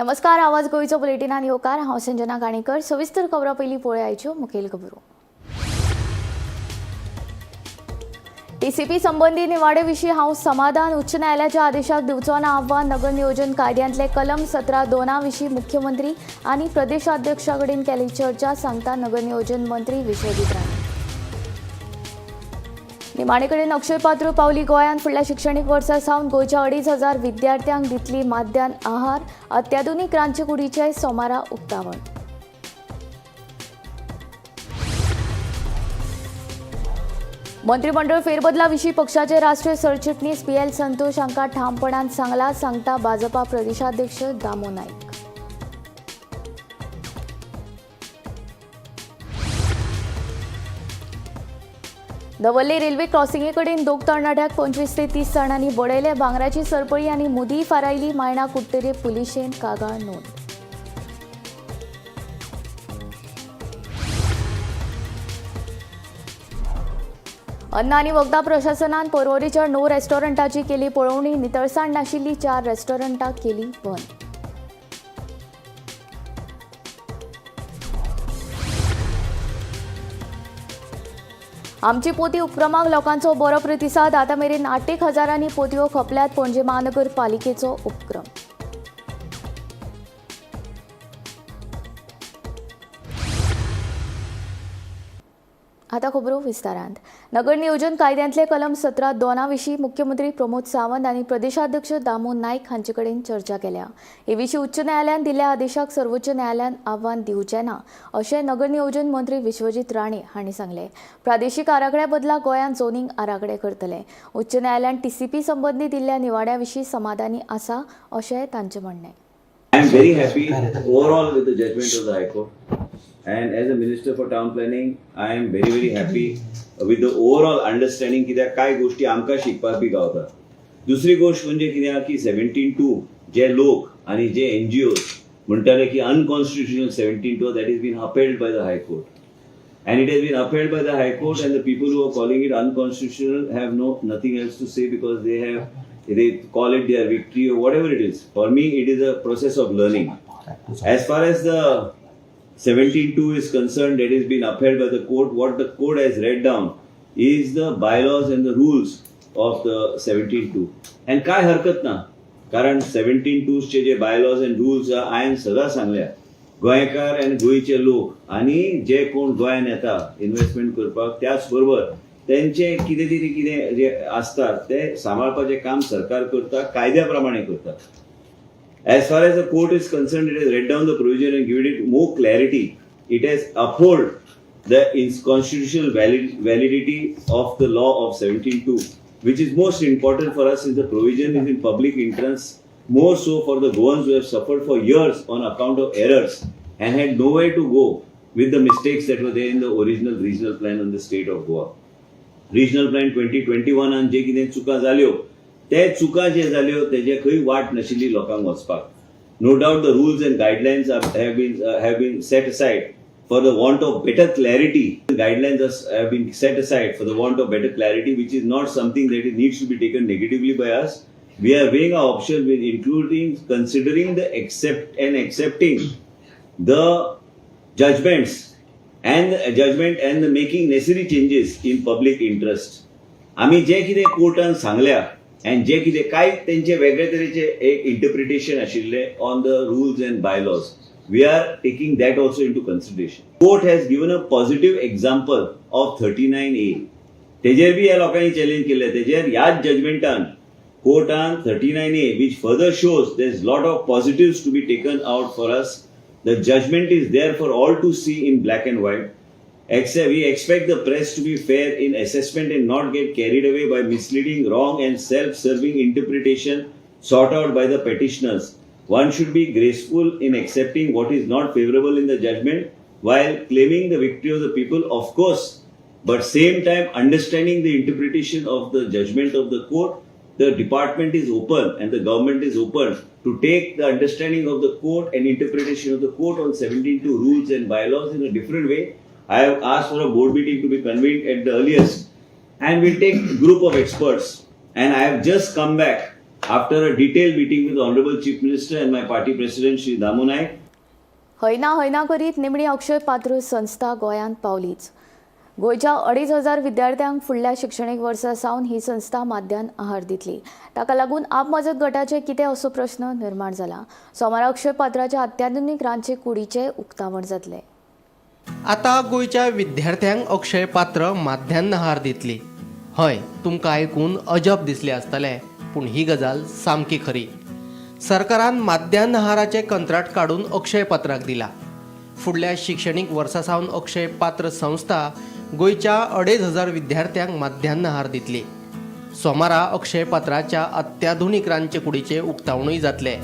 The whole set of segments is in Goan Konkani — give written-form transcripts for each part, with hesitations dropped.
नमस्कार, आवाज गोंयचो बुलेटिनान येवकार. हांव संजना काणेकर. सविस्तर खबरां पयलीं पळयाच्यो मुखेल खबरो. टीसीपी संबंदी निवाडे विशीं हांव समाधान. उच्च न्यायालयाच्या आदेशाक दिवचो ना आव्हान. नगर नियोजन कायद्यांतले कलम 17(2) विशीं मुख्यमंत्री आनी प्रदेशाध्यक्षा कडेन केली चर्चा, सांगता नगर नियोजन मंत्री विश्वजीत राणे. निमाणे कडेन अक्षय पात्र पावली गोंयांत. फुडल्या शिक्षणीक वर्सा सावन गोंयच्या 2500 विद्यार्थ्यांक दितली माध्यान आहार. अत्याधुनीक रांदचेकुडीचें सोमारा उक्तावण. मंत्रिमंडळ फेरबदला विशीं पक्षाचे राष्ट्रीय सरचिटणीस पी एल संतोष हांकां ठामपणान सांगला, सांगता भाजपा प्रदेशाध्यक्ष दामू नायक. दवर्ले रेल्वे क्रॉसिंगे कडेन दोग तरणाट्याक 25 ते 30 जाणांनी बडयले. भांगराची सरपळी आनी मुदी फारायली. मायणा कुडटरे पुलिशेंत कागाळ नोंद. अन्न आनी वखदां प्रशासनान पर्वरीच्या 9 रेस्टॉरंटाची केली पळोवणी. नितळसाण नाशिल्ली 4 रेस्टॉरंटां केली बंद. आमची पोती उपक्रमाक लोकांचो बरो प्रतिसाद. आतां मेरेन 8 हजारांनी पोतयो खपल्यात. पणजे महानगरपालिकेचो उपक्रम. आता खबरो विस्तारांत. नगर नियोजन कायद्यांतले कलम 17(2) विशीं मुख्यमंत्री प्रमोद सावंत आनी प्रदेशाध्यक्ष दामू नायक हांचे कडेन चर्चा केल्या. हे विशीं उच्च न्यायालयान दिल्ल्या आदेशाक सर्वोच्च न्यायालयान आव्हान दिवचें ना, अशें नगर नियोजन मंत्री विश्वजीत राणे हांणी सांगलें. प्रादेशीक आराखड्या बदला गोंयांत झोनींग आराखडे करतले. उच्च न्यायालयान टीसीपी संबंदी दिल्ल्या निवाड्या विशीं समाधानी आसा, अशें तांचें म्हणणें. I am very happy overall with the judgment of the High Court, and as a Minister for Town Planning, I am very very happy with the overall understanding, कित्याक कांय गोष्टी आमकां शिकपाक बी गावता. दुसरी गोष्ट म्हणजे कितें की 17(2) जे लोक आनी जे एनजीओ म्हणटाले की unconstitutional 17(2), that is been upheld by the High Court. And it has been upheld by the High Court, and the people who are calling it unconstitutional have no nothing else to say, because they call it their victory or whatever it is. For me, it is a process of learning. As far as the 17(2) is concerned, that has been upheld by the court. What the court has read down is the bylaws and the rules of the 17(2). And काय हरकत ना, कारण 17(2) चे जे बायलॉज अँड रुल्स हांवें सदां सांगल्या, गोंयकार आनी गोंयचे लोक आनी जे कोण गोंयान येता इन्व्हेस्टमेंट करपाक, त्याच बरोबर तेंचे कितें तरी कितें जे आसता ते सांबाळपाचें काम सरकार करता, कायद्या प्रमाणे करता. As far as the court is concerned, it has read down the provision and given it more clarity. It has upheld the constitutional validity of the law of 17(2), which is most important for us, since the provision is in public interest, more so for the Goans who have suffered for years on account of errors and had nowhere to go with the mistakes that were there in the original regional plan on the state of Goa. Regional plan 2021 जे कितें चुका जाल्यो, ते चुका जे जाल्यो तेजे खंय वाट नाशिल्ली लोकांक वचपाक. No doubt the rules and guidelines have been set aside for the want of better clarity. Guidelines have been set aside for the want of better clarity, which is not something that it needs to be taken negatively by us. We are weighing our option with including considering the accept and accepting the judgments and the judgment and the making necessary changes in public interest. आमी जे कितें कोर्टान सांगल्या आनी जे कितें कांय तेंचे वेगळे तरेचे एक इंटरप्रिटेशन आशिल्ले on the rules and bylaws, we are taking that also into consideration. Court has given a positive example of 39A. तेजेर बी ह्या लोकांनी चॅलेंज केल्लें. तेजेर ह्याच जजमेंटान कोर्टान 39A, which further shows there is lot of positives to be taken out for us. The judgment is there for all to see in black and white. Except we expect the press to be fair in assessment and not get carried away by misleading, wrong, and self serving interpretation sought out by the petitioners. One should be graceful in accepting what is not favorable in the judgment while claiming the victory of the people, of course, but same time understanding the interpretation of the judgment of the court. The department is open and the government is open to take the understanding of the court and interpretation of the court on 17(2) rules and bylaws in a different way. I have asked for a board meeting to be convened at the earliest, and we'll take group of experts. And I have just come back After a detail meeting with honourable chief minister and my party president Shri Damu Naik. हयना हयना करीत निमणी अक्षय पात्र संस्था गोंयांत पावलीच. गोंयच्या 2500 विद्यार्थ्यांक फुडल्या शिक्षणीक वर्सा सावन ही संस्था माध्यान आहार दितली. ताका लागून आप मजत गटाचे कितें असो प्रश्न निर्माण जाला. सोमारा अक्षय पात्राच्या अत्याधुनीक रांदचे कुडीचें उक्तावण जातलें. आतां गोंयच्या विद्यार्थ्यांक अक्षय पात्र माध्यान आहार दितली. हय, तुमकां आयकून अजब दिसलें आसतलें, पूण ही गजाल सामकी खरी. सरकारान माध्यान आहाराचें कंत्राट काडून अक्षय पात्राक दिला. फुडल्या शिक्षणीक वर्सा सावन अक्षय पात्र संस्था गोंयच्या 2500 विद्यार्थ्यांक माध्यान आहार दितली. सोमारा अक्षय पात्राच्या अत्याधुनीक रांदचे कुडीचें उक्तावणूय जातलें.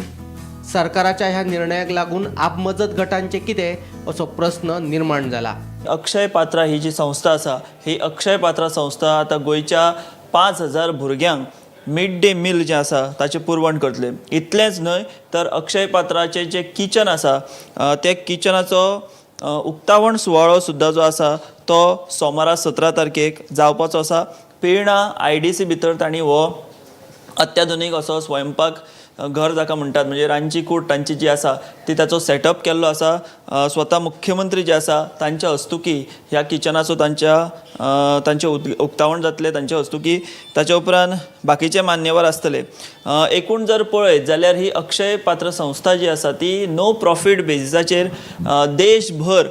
सरकाराच्या ह्या निर्णयाक लागून आपमजत गटांचें कितें असो प्रस्न निर्माण जाला. अक्षय पात्रा ही जी संस्था आसा, ही अक्षय पात्रा संस्था आतां गोंयच्या 5000 भुरग्यांक मिड डे मील जें आसा ताचें पुरवण करतले. इतलेंच न्हय तर अक्षय पात्राचें जें किचन आसा त्या किचनाचो उक्तावण सुवाळो सुद्दां जो आसा तो सोमारा 17 तारखेक जावपाचो आसा. पिळर्णा IDC भितर तांणी हो अत्याधुनीक असो स्वयंपाक घर जाका म्हणटात, म्हणजे रांदची कूड तांची जी आसा ती ताचो सेटअप केल्लो आसा. स्वता मुख्यमंत्री जे आसा तांच्या हस्तुकी ह्या किचनाचो तांचें उक्तावण जातलें तांच्या हस्तुकी. ताच्या उपरांत बाकीचे मान्यवर आसतले. एकूण जर पळयत जाल्यार ही अक्षय पात्र संस्था जी आसा ती नो प्रॉफीट बेजिसाचेर देशभर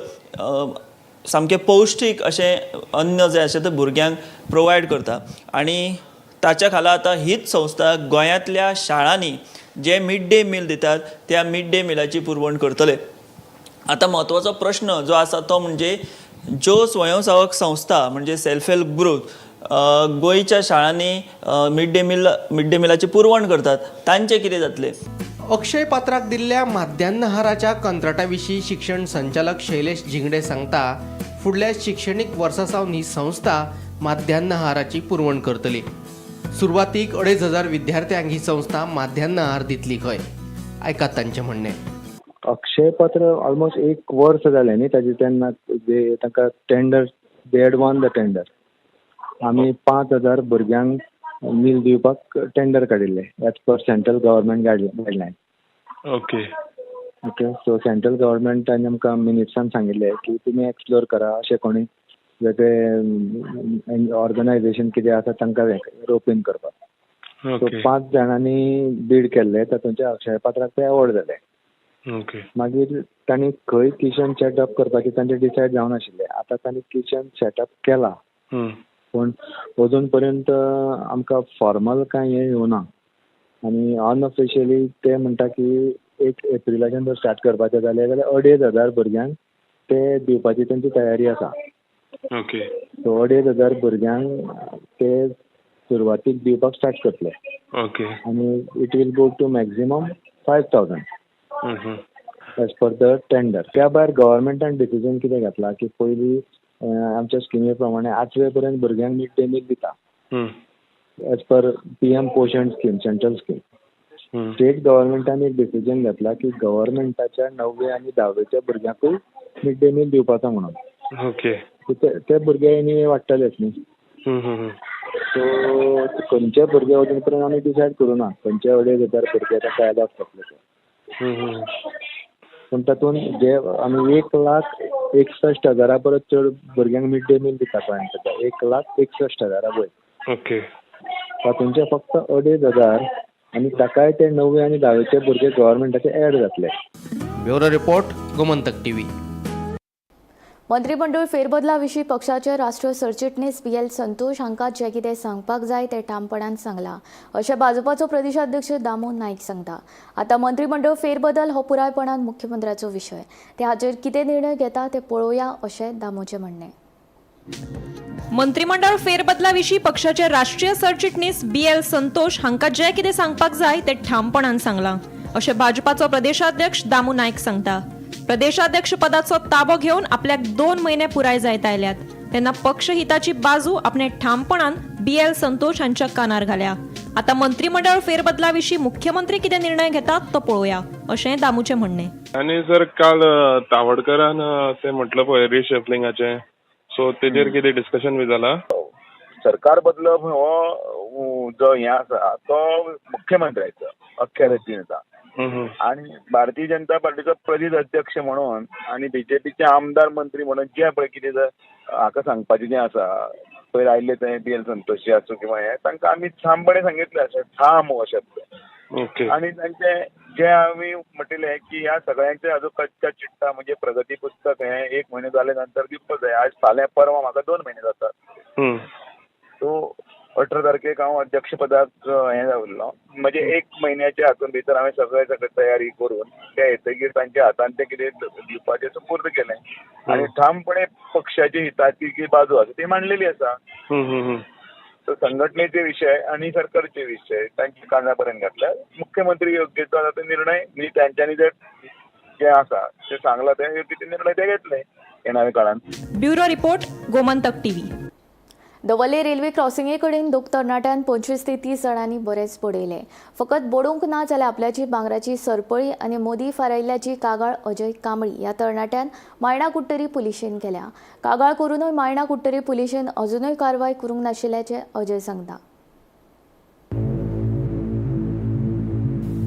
सामकें पौश्टीक अशें अन्न जें आसा तें भुरग्यांक प्रोवायड करता आनी ताच्या खाला आतां हीच संस्था गोंयांतल्या शाळांनी जे मिड डे मील दितात त्या मिड डे मिलाची पुरवण करतले. आतां म्हत्वाचो प्रश्न जो आसा तो म्हणजे ज्यो स्वयंसेवक संस्था म्हणजे सेल्फ हेल्प ग्रूप गोंयच्या शाळांनी मिड डे मिलाची पुरवण करतात तांचें कितें जातलें? अक्षय पात्राक दिल्ल्या माध्यान आहाराच्या कंत्राटा विशीं शिक्षण संचालक शैलेश झिंगडे सांगता, फुडल्या शिक्षणीक वर्सा सावन ही संस्था माध्यान आहाराची पुरवण करतली. सुरवातीक 2500 विद्यार्थ्यांक ही संस्था माध्यान आहार दितली खंय. आयकात तांचें म्हणणें. अक्षय पात्र ऑलमोस्ट 1 वर्स जालें न्ही ताजें, तेन्ना तांकां tender, they had won the tender. आमी 5000 भुरग्यांक मील दिवपाक टेंडर काडिल्लें as per central government guideline. Okay okay, so central गव्हर्मेंटान आमकां मिनिस्टरान सांगिल्लें की तुमी एक्सप्लोर करा अशें कोणी वेगळे ऑर्गनायझेशन कितें आसा तांकां रोप इन करपाक. सो 5 जाणांनी बीड केल्ले, तातूंतले अक्षय पात्राक ते एवॉर्ड जाले. ओके, मागीर तांणी खंय किचन सेटअप करपाचें तांचें डिसायड जावनाशिल्लें. आतां तांणी किचन सेटअप केला, पूण अजून पर्यंत आमकां फॉर्मल कांय हें येवना आनी अनऑफिशियली ते म्हणटा की 1 एप्रिलाच्यान जर स्टार्ट करपाचें जालें जाल्यार 2500 भुरग्यांक ते दिवपाची तांची तयारी आसा. ओके, सो 2500 भुरग्यांक ते सुरवातीक दिवपाक स्टार्ट करतले. ओके, आनी it will go to maximum 5000 as per the tender. त्या भायर गव्हर्मेंटान डिसिजन कितें घेतला की पयलीं आमच्या स्किमी प्रमाणे 8वे पर्यंत भुरग्यांक मिड डे मील दिता as per PM Poshan scheme, central scheme. State गव्हर्मेंटान एक डिसिजन घेतला की गव्हर्मेंटाच्या 9वे आनी 10वेच्या भुरग्यांकूय मिड डे मील दिवपाचो म्हणून. ओके, ते भुरगे एनीवे वाडटलेच न्ही. सो खंयचे भुरगे अजून पर्यंत आमी डिसायड करूं ना खंयचे 2500 भुरगे ताका एडॉप्ट जातले ते. पूण तातूंत जे आमी 1,61,000 परस चड भुरग्यांक मिड डे मील दिता गोंयांत सद्या, 1,61,000 वयर. ओके, तातूंचे फक्त 2500 आनी ताकाय ते 9वे आनी 10वेचे भुरगे गव्हर्मेंटाचे एड जातले. Bureau report, Gomantak TV. मंत्रिमंडळ फेरबदला विशीं पक्षाचे राष्ट्रीय सरचिटणीस BL Santosh हांकां जें कितें सांगपाक जाय तें ठामपणान सांगलां अशें भाजपाचो प्रदेशाध्यक्ष दामू नायक सांगता. आतां मंत्रिमंडळ फेरबदल हो पुरायपणान मुख्यमंत्र्याचो विशय, ते हाचेर कितें निर्णय घेता ते पळोवया अशें दामूचें म्हणणें. मंत्रिमंडळ फेरबदला विशीं पक्षाचे राष्ट्रीय सरचिटणीस BL Santosh हांकां जें कितें सांगपाक जाय तें ठामपणान सांगलां अशें भाजपाचो प्रदेशाध्यक्ष दामू नायक सांगता. प्रदेशाध्यक्ष पदाचो ताबो घेवन आपल्याक 2 म्हयने पुराय जायत आयल्यात तेन्ना पक्षहिताची बाजू आपणे ठामपणान BL Santosh हांच्या कानार घाल्या. आतां मंत्रिमंडळ फेरबदला विशीं मुख्यमंत्री कितें निर्णय घेतात तो पळोवया अशें दामूचें म्हणणें. आनी सर काल तावडकरान ते म्हटलं पळय रिशफलिंगाचें, सो तेजेर कितें डिस्कशन बी जाला? सरकार बदलप हो जो हें आसा तो मुख्यमंत्र्याचो अख्यारतीन येता आनी भारतीय जनता पार्टीचो प्रदेश अध्यक्ष म्हणून आनी बीजेपीचे आमदार मंत्री म्हणून जे पळय कितें हाका सांगपाचें जें आसा पयर आयिल्ले ते बी एल संतोषी आसूं किंवा हें तांकां आमी ठामपणे सांगितलें अशें ठाम हो शब्द आनी तांचे जे आमी म्हटिल्लें की ह्या सगळ्यांचे अजून कच्चा चिट्टा म्हणजे प्रगती पुस्तक हें 1 म्हयने जाले नंतर दिवपाक जाय. आज फाल्यां परवा म्हाका 2 म्हयने जातात. सो 18 तारखेक हांव अध्यक्षपदाक हें जावल्लो म्हणजे 1 म्हयन्याच्या हातून भितर हांवें सगळें सगळें तयारी करून ते येतकीर तांच्या हातान तें कितें दिवपाचें सुपूर्द केलें आनी ठामपणे पक्षाची हिताची जी बाजू आसा ती मांडलेली आसा. सो संघटनेचे विशय आनी सरकारचे विशय तांच्या काना पर्यंत घातल्या. मुख्यमंत्री योग्य तो आतां निर्णय म्हणजे तांच्यांनी जे आसा ते सांगला ते योग्य ते निर्णय ते घेतले येणाऱ्या काळान. Bureau report, Gomantak TV. Davorlim railway क्रॉसिंगे कडेन दोग तरणाट्यान 25 ते 30 जाणांनी बरेंच बडयलें. फकत बडोवंक ना जाल्यार आपल्याची भांगराची सरपळी आनी मोदी फारायिल्ल्याची कागाळ अजय कांबळी ह्या तरणाट्यान मायणा कुडटरी पुलिशेन केल्या. कागाळ करूनय मायणा कुडटरी पुलिशेन अजुनूय कारवाय करूंक नाशिल्ल्याचें अजय सांगता.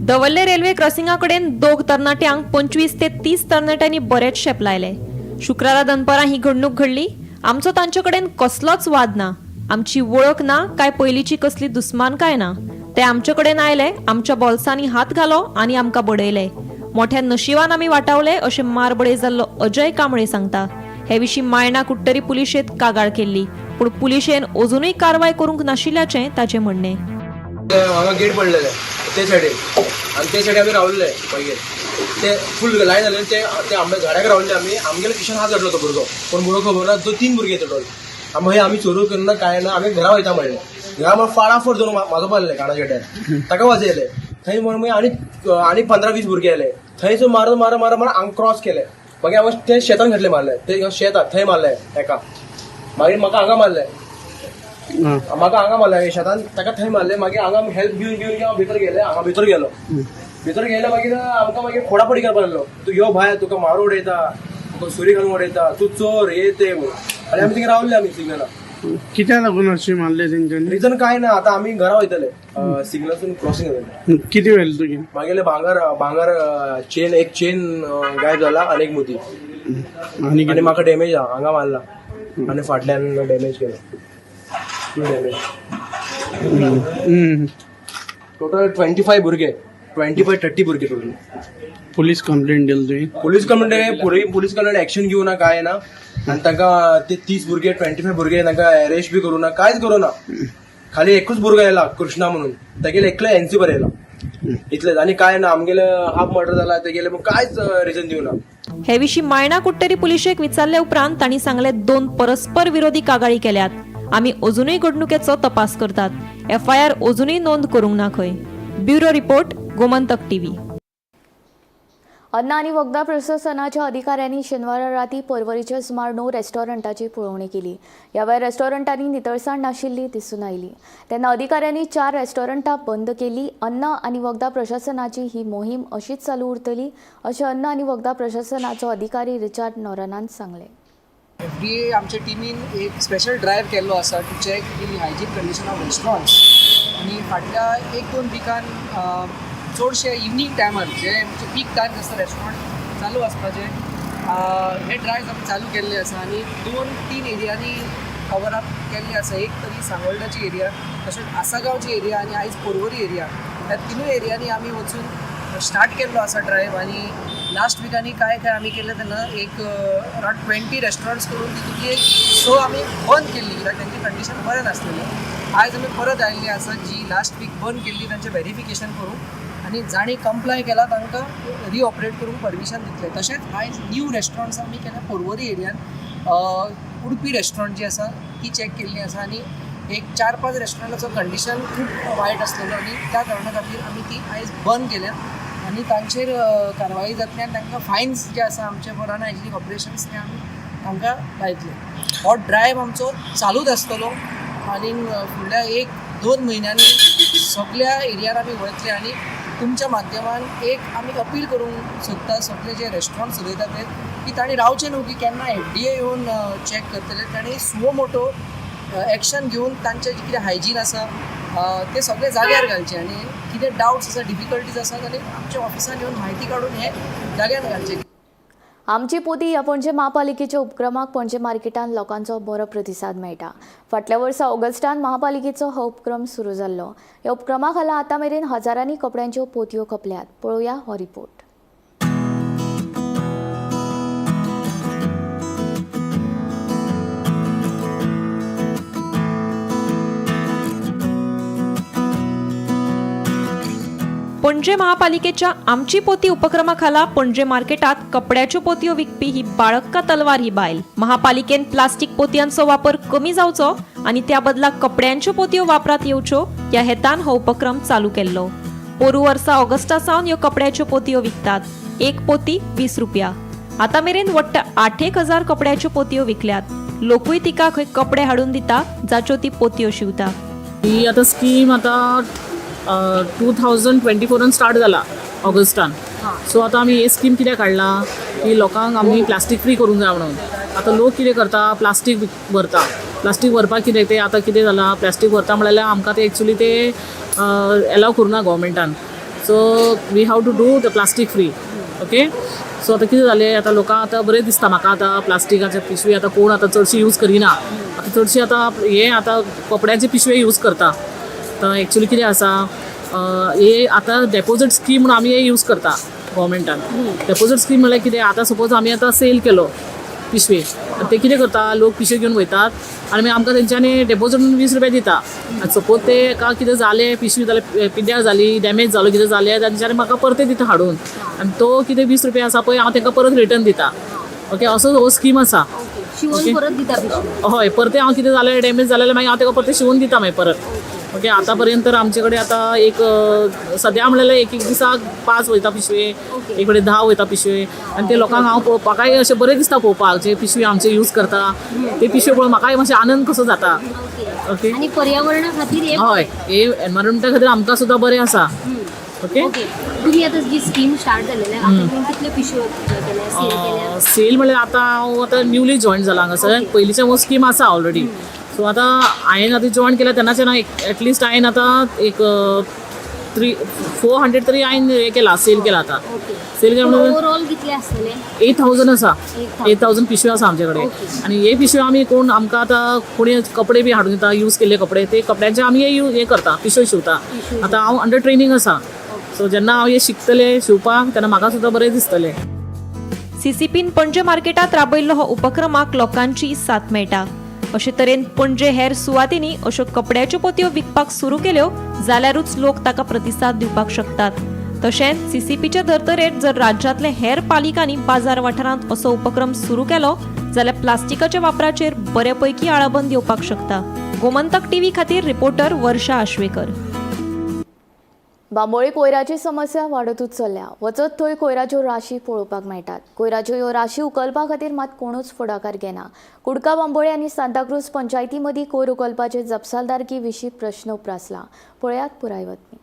दवर्ले रेल्वे क्रॉसिंगा कडेन दोग तरणाट्यांक 25 ते 30 तरणाट्यांनी बरेच शेप लायले. शुक्रारा दनपरां ही घडणूक घडली. आमचो तांचे कडेन कसलोच वाद ना, आमची वळख ना, काय पयलींची कसली दुस्मानकाय ना. ते आमचे कडेन आयले, आमच्या बोल्सांनी हात घालो आनी आमकां बडयले. मोठ्या नशिबान आमी वाटावले अशें मारबडय जाल्लो अजय कांबळे सांगता. हे विशीं मायणा कुडटरी पुलिशेंत कागाळ केल्ली, पूण पुलिशेन अजुनूय कारवाय करूंक नाशिल्ल्याचें ताचें म्हणणें. हांगा गेट पडलेले ते सायडीन आनी ते सायडीन आमी रावल्ले मागीर ते फूल लायन जाले ते ते आंबे झाडाक रावल्ले आमी. आमगेल्या किशन हात घातलो तो भुरगो, पूण भुरगो खबर ना तो 3 भुरगे टोटल. मागीर आमी चोरू करना कांय ना, आमी घरा वयता म्हणलें. घरा मागीर फाळाफोर धरून म्हाजो पाडले कानाच्या गेट्यार, ताका वाजयले थंय. म्हणून मागीर आनी आनी 15-20 भुरगे आयले थंयसर मारून मारून मारून मारून हांगा क्रॉस केले. मागीर हांव ते शेतान घातले मारले, ते शेत थंय मारले एका. मागीर म्हाका हांगा मारले, म्हाका हांगा मारले शेतान, ताका थंय मारले. मागीर हांगा हेल्प घेवन घेवन हांव भितर गेले. हांगा भितर गेलो, भितर गेले मागीर आमकां मागीर फोडाफोडी करपाक लागलो. तूं यो भायर, तुका मारू उडयता, तुका सुरी घालून उडयता, तूं चोर हे ते म्हणून. आनी आमी थिंगा रावले आमी सिग्नला. कित्याक लागून अशी मारले तेंच्यांनी? रिजन कांय ना, आतां आमी घरा वयतले सिग्नलासून क्रॉसिंग जातलें. कितें व्हेलें तुगें? मागेले भांगर भांगर चेन, एक चेन गायब जाला आनी एक मुदी आनी म्हाका डॅमेज आहा, हांगा मारला आनी फाटल्यान डॅमेज केला. डॅमेज टोटल 25 भुरगे, 25-30 भुरगे टोटल. पुलीस कंप्लेंट दिली तुवें? Police complaint, police complaint action घेवना ना काय ना. आनी तांकां ते 30 भुरगे 25 भुरगे तांकां अरेस्ट बी करूं ना, कांयच करूं ना. खाली एकूच भुरगो येयला कृष्णा म्हणून, तेगेले एकले एनसी बरयला इतलेच आनी काय ना. आमगेले हाफ मर्डर जाला तेगेले कांयच रिजन दिवना. हे विशीं मायणा कुडटरी पुलिशेक विचारले उपरांत तांणी सांगले 2 परस्पर विरोधी कागाळी केल्यात. आमी अजुनूय घडणुकेचो तपास करतात. एफआयआर अजुनूय नोंद करूंक ना खंय. Bureau report, Gomantak TV. अन्न आनी वखदां प्रशासनाच्या अधिकाऱ्यांनी शेनवारा राती पर्वरीच्या सुमार 9 रेस्टॉरंटाची पळोवणी केली. ह्या वेळार रेस्टॉरंटांनी नितळसाण नाशिल्ली दिसून आयली. तेन्ना अधिकाऱ्यांनी 4 रेस्टॉरंटां बंद केली. अन्न आनी वखदां प्रशासनाची ही मोहीम अशीच चालू उरतली अशें अन्न आनी वखदां प्रशासनाचो अधिकारी रिचार्ड नोरनान सांगलें. एफडीए आमच्या टिमीन एक स्पेशल ड्रायव्ह केल्लो आसा to check the hygiene condition of restaurants. आनी फाटल्या 1-2 विकान चडशे इवनींग टायमार जे आमचे पीक टायम आसता रेस्टॉरंट चालू आसपाचे हे ड्रायव्स आमी चालू केल्ले आसा आनी 2-3 एरियांनी कवर अप केल्ले आसा. एक तरी सांगोल्डाची एरिया, तशेंच आसागांवची एरिया आनी आयज पर्वरी एरिया. ह्या 3 एरियांनी आमी वचून स्टार्ट केल्लो आसा ड्रायव्ह. आनी लास्ट विकांनी काय काय आमी केलें तेन्ना एक अरावंड 20 रेस्टॉरंट्स करून तितूंतली एक 6 आमी बंद केल्ली कित्याक तेंचें कंडिशन बरें नासलेलें. आयज आमी परत आयिल्ली आसा जी लास्ट वीक बंद केल्ली तांचें व्हेरिफिकेशन करूंक आनी जांणी कंप्लाय केला तांकां रिऑपरेट करूंक परमिशन दितले. तशेंच आयज न्यू रेस्टॉरंट्स आमी केल्या पर्वरी एरियान. उडपी रेस्टॉरंट जी आसा ती चॅक केल्ली आसा आनी एक 4-5 रेस्टॉरंटाचो कंडिशन खूब वायट आसलेलो आनी त्या कारणा खातीर आमी ती आयज बंद केल्या आनी तांचेर कारवाई जातली आनी तांकां फायन्स जे आसा आमचे फॉर हायजिनीक ऑपरेशन्स ते आमी तांकां लायतले. हो ड्रायव्ह आमचो चालूच आसतलो आनी फुडल्या 1-2 म्हयन्यांनी सगल्या एरियार आमी वयतले आनी तुमच्या माध्यमान एक आमी अपील करूंक सोदता सगळे जे रेस्टॉरंट चलयता ते की तांणी रावचें न्हू की केन्ना एफडीए येवन चॅक करतले. तांणी सुओ मोटो एक्शन घेवन तांचें जें कितें हायजीन आसा ते सगळे जाग्यार घालचे आनी कितें डावट्स आसा, डिफिकल्टीज आसा जाल्यार आमच्या ऑफिसान येवन म्हायती काडून हे जाग्यार घालचे. आमची पोती ह्या पणजे महापालिकेच्या उपक्रमाक पणजे मार्केटान लोकांचो बरो प्रतिसाद मेळटा. फाटल्या वर्सा ऑगस्टान महापालिकेचो हो उपक्रम सुरू जाल्लो. ह्या उपक्रमा खाला आतां मेरेन हजारांनी कपड्यांच्यो पोतयो खपल्यात. पळोवया हो रिपोर्ट. पणजे महापालिकेच्या आमची पोती उपक्रमाखाला पणजे मार्केटात कपड्याच्यो पोतयो विकपी ही बाळक्का तलवार ही बायल. महापालिकेन प्लास्टीक पोतयांचो वापर कमी जावचो आनी त्या बदला कपड्यांच्यो पोतयो वापरात येवच्यो ह्या हेतान हो उपक्रम चालू केल्लो. पोरू वर्सा ऑगस्टा सावन ह्यो कपड्याच्यो पोतयो विकतात. एक पोती 20 रुपया. आतां मेरेन वट्ट 8,000 कपड्याच्यो पोतयो विकल्यात. लोकूय तिका खंय कपडे हाडून दिता जाच्यो ती पोतयो शिवता. ही आतां स्कीम आतां 2024 स्टार्ट जाला ऑगस्टान. सो आतां आमी हे स्कीम कित्याक काडला की लोकांक आमी प्लास्टीक फ्री करूंक जाय म्हणून. आतां लोक कितें करता, प्लास्टीक व्हरता. प्लास्टीक व्हरपाक कितें तें आतां कितें जालां, प्लास्टीक व्हरता म्हणल्यार आमकां तें एक्चुली तें एलाव करूं ना गव्हर्मेंटान. So we have to do the plastic free. Okay, so आतां कितें जालें, आतां लोकांक आतां बरें दिसता म्हाका आतां प्लास्टिकाचे पिशवी आतां कोण आतां चडशी यूज करिना. आतां चडशी आतां हे आतां कपड्याचे पिशवे यूज करता. तर एक्चुली कितें आसा, हे आतां डेपोजीट स्कीम म्हणून आमी हे यूज करता गव्हर्मेंटान. डेपोजीट स्कीम म्हणल्यार कितें, आतां सपोज आमी आतां सेल केलो पिशवे, ते कितें करता, लोक पिशवे घेवन वयतात आनी मागीर आमकां तेंच्यांनी डेपोजीट म्हणून 20 रुपया दिता. आनी सपोज ते एका कितें जालें, पिशवी जाल्यार पिड्ड्यार जाली, डॅमेज जालो, कितें जालें, तेंच्यांनी म्हाका परते दिता हाडून आनी तो कितें 20 रुपया आसा पळय हांव तांकां परत रिटर्न दिता. ओके, असो हो स्कीम आसा. शिवून परत दिता पिशवी? हय, परते हांव कितें जालें डॅमेज जालें जाल्यार मागीर हांव ताका परतें शिवून दिता मागीर परत. ओके, आतां पर्यंत तर आमचे कडेन आतां एक सद्या म्हणल्यार एक एक दिसाक 5 वयता पिशवे, एक कडेन 10 वयता पिशवे. आनी ते लोकांक हांव पळोवपाकय अशें बरें दिसता पळोवपाक, जे पिशवी आमचे यूज करता ते पिशवे पळोवन म्हाकाय मातशें आनंद कसो जाता. ओके, आनी पर्यावरणा खातीर हे हय, हे एनवायरमेंटा खातीर आमकां सुद्दां बरें आसा. ओके, तुम्ही आतां जी स्कीम स्टार्ट जालेली आतां कितले पिशव्यो केल्या, सेल केल्या? सेल म्हणल्यार आतां हांव आतां न्यूली जॉयन जाला हांगासर. पयलींचे हो स्कीम आसा ऑलरेडी. सो आतां हांवें आतां जॉयन केल्या तेन्नाच्यान एटलिस्ट हांवें आतां एक 300-400 तरी हांवें हें केला, सेल केला. आतां सेल केला म्हणून ओवरऑल कितले आसतले? 8000 आसा. 8000 पिशव्यो आसा आमचे कडेन. आनी हे पिशव्यो आमी कोण आमकां आतां कोणी कपडे बी हाडून दिता, यूज केल्ले कपडे, ते कपड्यांचे आमी हे करता, पिशव्यो शिंवता. आतां हांव अंडर ट्रेनींग आसा. सो जेन्ना हांव हे शिकतलें शिंवपाक तेन्ना म्हाका सुद्दां बरें दिसतलें. सीसीपीन पणजे मार्केटात राबयल्लो हो उपक्रमाक लोकांची साथ मेळटा. अशे तरेन पणजे हेर सुवातींनी अश्यो कपड्याच्यो पोतयो विकपाक सुरू केल्यो जाल्यारूच लोक ताका प्रतिसाद दिवपाक शकतात. तशेंच सीसीपीच्या धर्तरेर जर राज्यांतले हेर पालिकांनी बाजार वाठारांत असो उपक्रम सुरू केलो जाल्यार प्लास्टिकाच्या वापराचेर बरे पैकी आळाबंद येवपाक शकता. गोमंतक टीव्ही खातीर रिपोर्टर वर्षा आश्वेकर. बांबोळी कोयराची समस्या वाडतूच चल्ल्या. वचत थंय कोयराच्यो राशी पळोवपाक मेळटात. कोयराच्यो ह्यो राशी उखलपा खातीर मात कोणूच फुडाकार घेना. कुडका बांबोळी आनी सांताक्रूज पंचायती मदीं कोयर उखलपाचे जपसालदारकी विशीं प्रश्न उप्रासला. पळयात पुराय बातमी.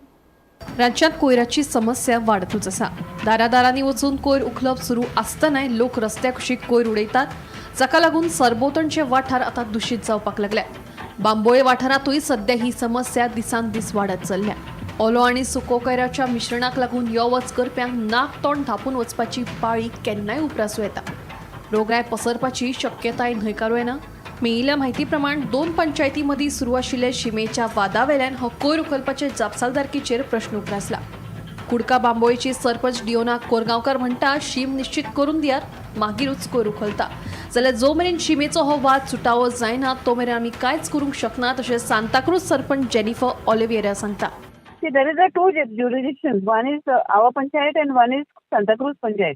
राज्यांत कोयराची समस्या वाडतूच आसा. दारादारांनी वचून कोयर उखलप सुरू आसतनाय लोक रस्त्या कुशीक कोयर उडयतात, जाका लागून सरभोंवतणचे वाठार आतां दुशीत जावपाक लागले. बांबोळे वाठारांतूय सध्या ही समस्या दिसान दीस वाडत चल्ल्या. ओलो आनी सुको कोयराच्या मिश्रणाक लागून यो वच करप्यांक नाक तोंड धांपून वचपाची पाळी केन्नाय उप्रासूं येता. रोगराय पसरपाची शक्यताय न्हयकारूं येना. मेळिल्ल्या म्हायती प्रमाण 2 पंचायती मदीं सुरू आशिल्ल्या शिमेच्या वादावेल्यान हो कोयर उखलपाचे जापसालदारकीचेर प्रश्न उप्रासला. कुडका बांबोळीची सरपंच डिओना कोरगांवकर म्हणटा, शीम निश्चित करून दियार मागीरूच कोयर उखलता, जाल्यार जो मेरेन शिमेचो हो वाद सुटावो जायना तो मेरेन आमी कांयच करूंक शकना, अशें सांताक्रूज सरपंच जेनिफर ऑलिव्हिएरा सांगता. See, there is a two jurisdictions. One is our panchayat and one is Santa Cruz panchayat.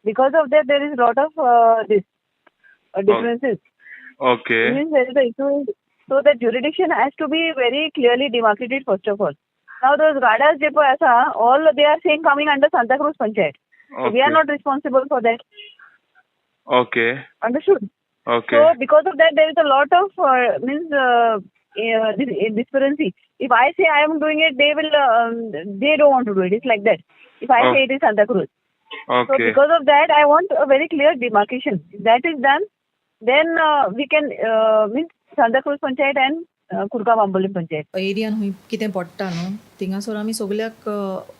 Because of that, there is lot of this differences. Okay. Means there is a issue. So the jurisdiction has to be very clearly demarcated first of all. Now those gadas je pay asa, all they are saying coming under Santa Cruz panchayat. Okay. So we are not responsible for that. Okay. Understood? Okay. So because of that, there is a lot of disparity. If I say I am doing it, they will. They don't want to do it. It's like that. If I say it is Santa Cruz. Okay. So because of that, I want a very clear demarcation. If that is done, then we can means Santa Cruz Panchayat and Curca Bambolim panchayat. एरियान खूंय कितें पडटा न्हू थिंगासर आमी सगल्याक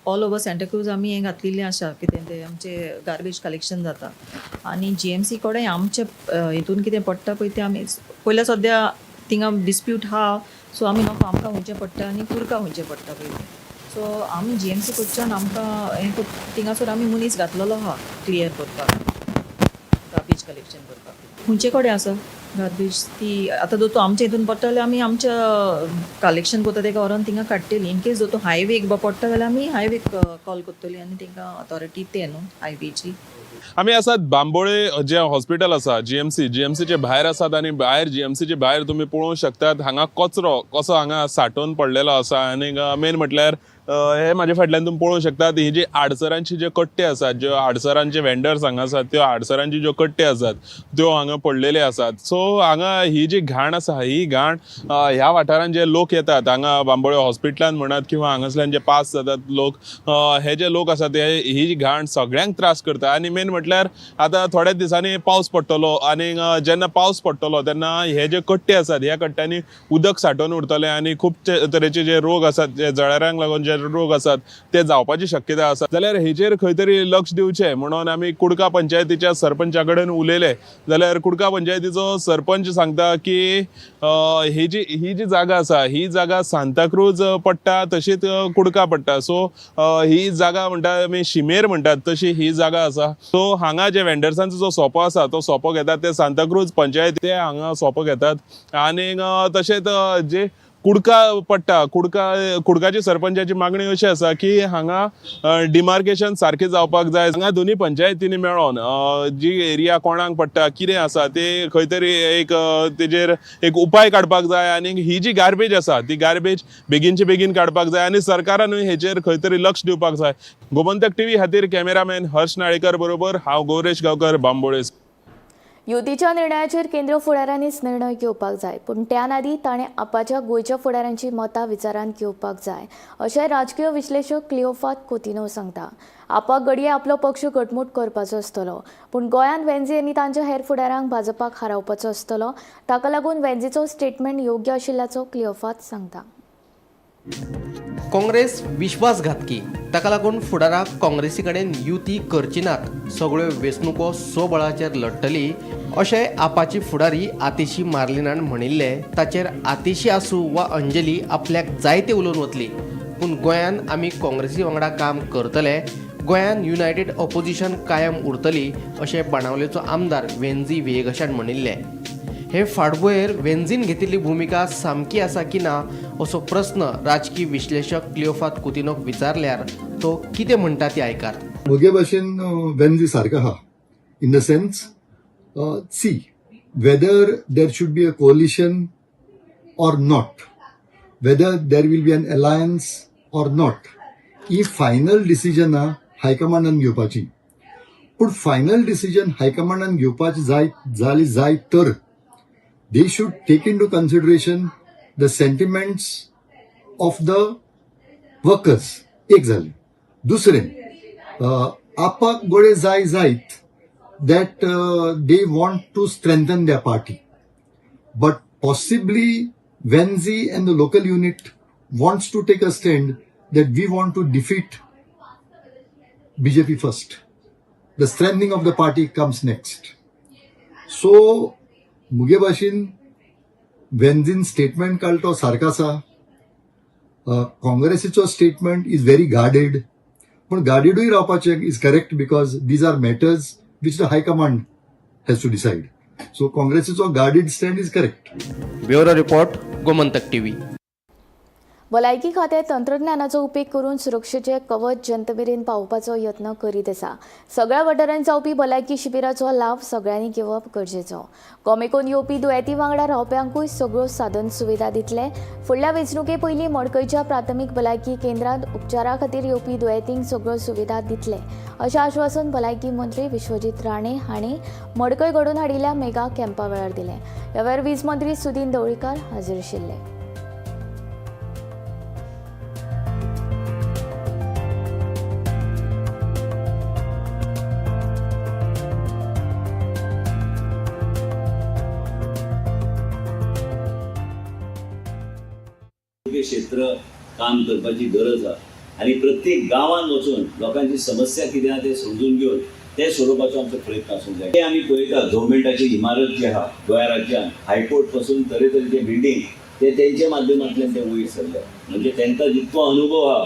ऑल ओवर सांताक्रूज आमी हें घातलेलें आसा कितें तें आमचें गार्बेज कलेक्शन जाता आनी जीएमसी कडेन आमचे हितून कितें पडटा पळय तें आमी पयल्या सद्या थिंगा डिस्प्यूट आहा, सो आमी नको आमकां हुंयचें पडटा आनी कुरका हुंयचें पडटा पळय तें. सो आमी जीएमसी कडच्यान आमकां हें थिंगासर आमी मनीस घातलेलो आहा क्लियर करपाक, गार्बेज कलेक्शन करपाक. खुंयचे कडेन आसा गार्बेज ती आतां जर तूं आमच्या हितून पडटा जाल्यार आमी आमच्या कलेक्शन करता तेका व्हरोन थिंगा काडटली. इन केस जर तूं हायवेक पडटा जाल्यार आमी हायवेक कॉल करतली आनी तेंकां ऑथॉरिटी ते न्हू हायवेची. आमी आसात बांबोळे जे हॉस्पिटल आसा जीएमसी, जीएमसीचे भायर आसात आनी भायर जीएमसीचे भायर तुमी पळोवंक शकतात हांगा कचरो कसो हांगा साठोवन पडलेलो आसा. आनी मेन म्हटल्यार हे म्हाजे फाटल्यान तुमी पळोवंक शकतात ही जी आडसरांची जे कट्टे आसात, ज्यो आडसरांचे वेंडर्स हांगा आसात त्यो आडसरांची ज्यो कट्टे आसात त्यो हांगा पडलेले आसात. सो हांगा ही जी घाण आसा ही घाण ह्या वाठारांत जे लोक येतात हांगा बांबोळे हॉस्पिटलान म्हणात किंवा हांगासल्यान जे पास जातात लोक, हे जे लोक आसात ते ही घाण सगळ्यांक त्रास करता. आनी मेन म्हटल्यार आतां थोड्याच दिसांनी पावस पडटलो आनी जेन्ना पावस पडटलो तेन्ना हे जे कट्टे आसात ह्या कट्ट्यांनी उदक सांठोवन उरतलें आनी खूब तरेचे जे रोग आसात जे जळारांक लागून जे रोग आसात ते जावपाची शक्यता आसा. जाल्यार हेचेर खंय तरी लक्ष दिवचें म्हणून आमी कुडका पंचायतीच्या सरपंचा कडेन उलयले. जाल्यार कुडका पंचायतीचो सरपंच सांगता की ही जी जागा आसा ही जागा सांताक्रूज पडटा तशीच कुडका पडटा. सो ही जागा म्हणटा आमी शिमेर म्हणटात तशी ही जागा आसा. सो हांगा जे वेंडर्सांचो जो सोपो आसा तो सोपो घेतात ते सांताक्रूज पंचायत ते हांगा सोपो घेतात. आनी तशेंच जे कुडका पडटा कुडकाची सरपंचाची मागणी अशी आसा की हांगा डिमार्केशन सारकें जावपाक जाय. हांगा दोनी पंचायतींनी मेळोन जी एरिया कोणाक पडटा कितें आसा ते खंय तरी एक तेजेर एक उपाय काडपाक जाय आनी ही जी गार्बेज आसा ती गार्बेज बेगीनचे बेगीन काडपाक जाय आनी सरकारानूय हेचेर खंय तरी लक्ष दिवपाक जाय. गोमंतक टीव्ही खातीर कॅमेरामॅन हर्ष नाळेकर बरोबर हांव गौरेश गांवकर, बांबोळे. युतीच्या निर्णयाचेर केंद्र फुडाऱ्यांनीच निर्णय घेवपाक जाय, पूण त्यान आदी ताणें आपाच्या गोंयच्या फुडाऱ्यांची मतां विचारांत घेवपाक जाय अशें राजकीय विश्लेशक क्लिओफात कोतिनो सांगता. आपाक घडये आपलो पक्ष घटमूट करपाचो आसतलो, पूण गोंयांत वेंझी आनी तांच्या हेर फुडाऱ्यांक भाजपाक हारोवपाचो आसतलो. ताका लागून वेंझीचो स्टेटमेंट योग्य आशिल्ल्याचो क्लिओफात सांगता. काँग्रेस विश्वासघातकी, ताका लागून फुडाराक काँग्रेसी कडेन युती करची नात, सगळ्यो वेंचणुको स्वबळाचेर लढटली अशें आपाची फुडारी आतिशी मार्लिनान म्हणिल्लें. ताचेर आतिशी आसूं वा अंजली आपल्याक जायते उलोवन वतली, पूण गोंयान आमी काँग्रेसी वांगडा काम करतले, गोंयान युनायटेड ऑपोजिशन कायम उरतली अशें बाणावलेचो आमदार वेंझी व्हिएगशान म्हणिल्लें. हे फाटभुंयेर वेंझीन घेतिल्ली भुमिका सामकी आसा की ना असो प्रस्न राजकी विश्लेशक क्लिओफात कुतिनोक विचारल्यार तो कितें म्हणटा ती आयकात. म्हगे भाशेन वेंझी सारको आहा in the sense see whether there should be a coalition or not, whether there will be an alliance or not, he final डिसिजनां हायकमांडान घेवपाची. पूण फायनल डिसिजन हायकमांडान घेवपाची जाय जाली जाय तर they should take into consideration the sentiments of the workers. एक जालें. दुसरें, आपाक गोळे जाय जायत that they want to strengthen their party, but possibly Venzy and the local unit wants to take a stand that we want to defeat BJP first. The strengthening of the party comes next. So मुगे भाशेन वेन्झीन स्टेटमेंट काडलो तो सारको आसा. काँग्रेसीचो स्टेटमेंट is very guarded, पूण गार्डेडूय रावपाचें is correct because these are matters which the high command has to decide. So काँग्रेसीचो guarded stand is correct. Bureau report, Gomantak TV. भलायकी खातें तंत्रज्ञानाचो उपेग करून सुरक्षेचे कवच जनतेमेरेन पावोवपाचो यत्न करीत आसा. सगळ्या वाठारांत जावपी भलायकी शिबिराचो लाव सगळ्यांनी घेवप गरजेचो. गोमेकॉन येवपी दुयेंती वांगडा रावप्यांकूय सगळ्यो साधन सुविधा दितले. फुडल्या वेंचणुके पयलीं मडकयच्या प्राथमीक भलायकी केंद्रांत उपचारा खातीर येवपी दुयेंतींक सगळ्यो सुविधा दितले अशें आश्वासन भलायकी मंत्री विश्वजीत राणे हांणी मडकय घडोवन हाडिल्ल्या मेगा कॅम्पा वेळार दिलें. ह्या वेळार वीज मंत्री सुदिन ढवळीकार हाजीर आशिल्ले. एकत्र काम करपाची गरज आसा आनी प्रत्येक गांवांत वचून लोकांची समस्या कितें आहा तें समजून घेवन ते सोडोवपाचो आमचो प्रयत्न आसूंक जाय. ते आमी पळयतात गव्हर्मेंटाची इमारत जी आहा गोंया राज्यांत हायकोर्ट पासून तरेतरेचे बिल्डींग ते तेंच्या माध्यमांतल्यान ते वयर सरले, म्हणजे तांकां जितको अनुभव आहा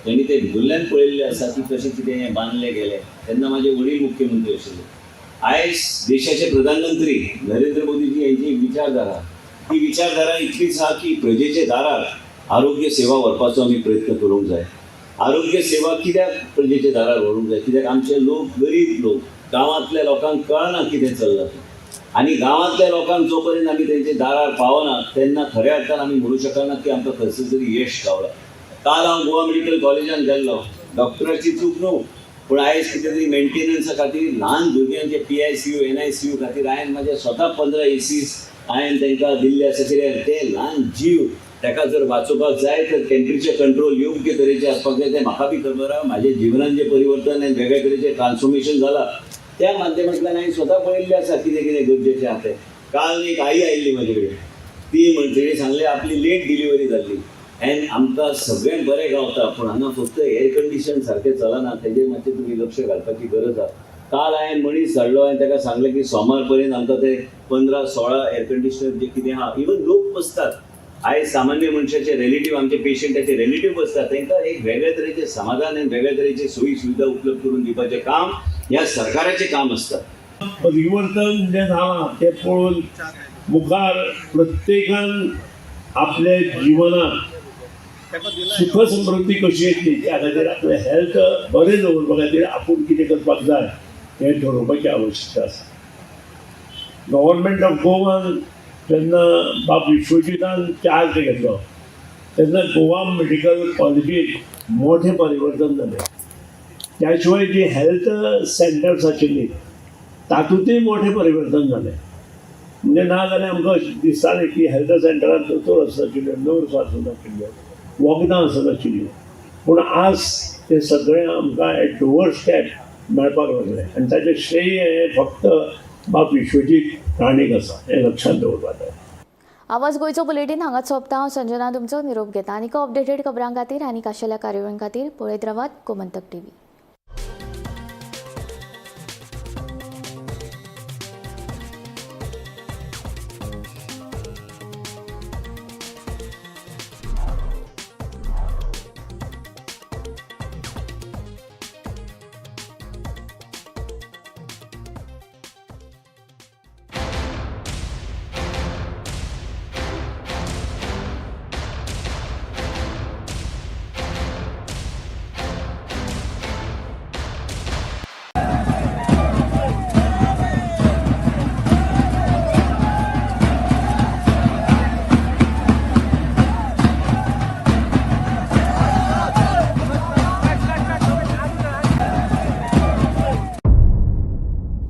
तेणी ते भितूरल्यान पळयल्ले आसा की कशें कितें हें बांदलें गेलें. तेन्ना म्हाजे वडील मुख्यमंत्री आशिल्ले. आयज देशाचे प्रधानमंत्री नरेंद्र मोदीजी यांची एक विचारधारा, ती विचारधारा इतलीच आहा की प्रजेचे दारार आरोग्य सेवा व्हरपाचो आमी प्रयत्न करूंक जाय. आरोग्य सेवा कित्याक प्रजेच्या दारार व्हरूंक जाय? कित्याक आमचे लोक गरीब लोक, गांवांतल्या लोकांक कळना कितें चल्लां तें, आनी गांवांतल्या लोकांक जो पर्यंत आमी तेंच्या दारार पावना तेन्ना खऱ्या अर्थान आमी म्हणू शकना की आमकां खंयसर तरी यश गावलां. काल हांव गोवा मेडिकल कॉलेजान गेल्लो, डॉक्टराची चूक न्हू, पूण आयज कितें तरी मेंटेनन्सा खातीर ल्हान भुरग्यांचे PICU NICU खातीर हांवें म्हाजे स्वता 15 ACs हांवें तांकां दिल्ले आसा. कित्याक ते ल्हान जीव ताका जर वाचोवपाक जाय तर टेम्परेचर कंट्रोल योग्य तरेचें आसपाक जाय. तें म्हाका बी खबर आहा. म्हाज्या जिवनान जें परिवर्तन आनी वेगळे तरेचें ट्रान्सफॉर्मेशन जालां त्या माध्यमांतल्यान हांवें स्वता पळयल्लें आसा कितें कितें गरजेचें आहा तें. काल एक आई आयिल्ली म्हाजे कडेन, ती म्हण तिणें सांगलें आपली लेट डिलिव्हरी जाल्ली एन्ड आमकां सगळें बरें गावता पूण हांगा फक्त एयर कंडिशन सारकें चलना, तेजेर मातशें तुमी लक्ष घालपाची गरज आहा. काल हांवें मनीस धाडलो आनी ताका सांगलें की सोमार पर्यंत आमकां ते 15-16 एयर कंडिशनर जे कितें आहा, इवन लोक बसतात आयज सामान्य मनशाचे रिलेटीव, आमचे पेशंटाचे रिलेटीव बसतात, तांकां एक वेगळे तरेचें समाधान आनी वेगळे तरेची सोयी सुविधा उपलब्ध करून दिवपाचें काम ह्या सरकाराचें काम आसता. परिवर्तन जें जालां तें पळोवन मुखार प्रत्येकान आपल्या जिवनात सुख समृद्धी कशी येतली त्या खातीर आपलें हेल्थ बरें दवरपा खातीर आपूण कितें करपाक जाय हें ठरोवपाची आवश्यकता आसा. गव्हर्मेंट ऑफ गोवान जेन्ना बाब विश्वजीतान चार्ज घेतलो तेन्ना गोवा मेडिकल कॉलेजीत मोठें परिवर्तन जालें. त्या शिवाय जी हेल्थ सेंटर्स आशिल्लीं तातूंतय मोठें परिवर्तन जालें. म्हणजे ना जाल्यार आमकां अशें दिसतालें की हेल्थ सेंटरान दोतोर आसनाशिल्ले, नर्स आसनाशिल्ल्यो, वखदां आसनाशिल्लीं, पूण आज तें सगळें आमकां एट डोअर स्टेप मेळपाक लागलें आनी ताचें श्रेय हें फक्त बाब विश्वजीत राणेक आसा हें लक्षांत दवरपाक जाय. आवाज गोंयचो बुलेटीन हांगाच सोंपता. हांव संजना तुमचो निरोप घेता. आनीक अपडेटेड खबरां खातीर आनी खाशेल्या कार्यावळीं खातीर पळयत रावात गोमंतक टीव्ही.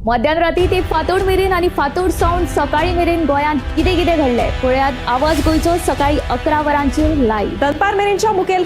मध्यान राती ते फांतोड मेरेन आनी फांतोड सावन सकाळी मेरेन गोंयांत कितें कितें घडलें पळयात आवाज गोंयचो सकाळी 11 वरांचेर लायव्ह. दनपार मेरेनच्या मुखेल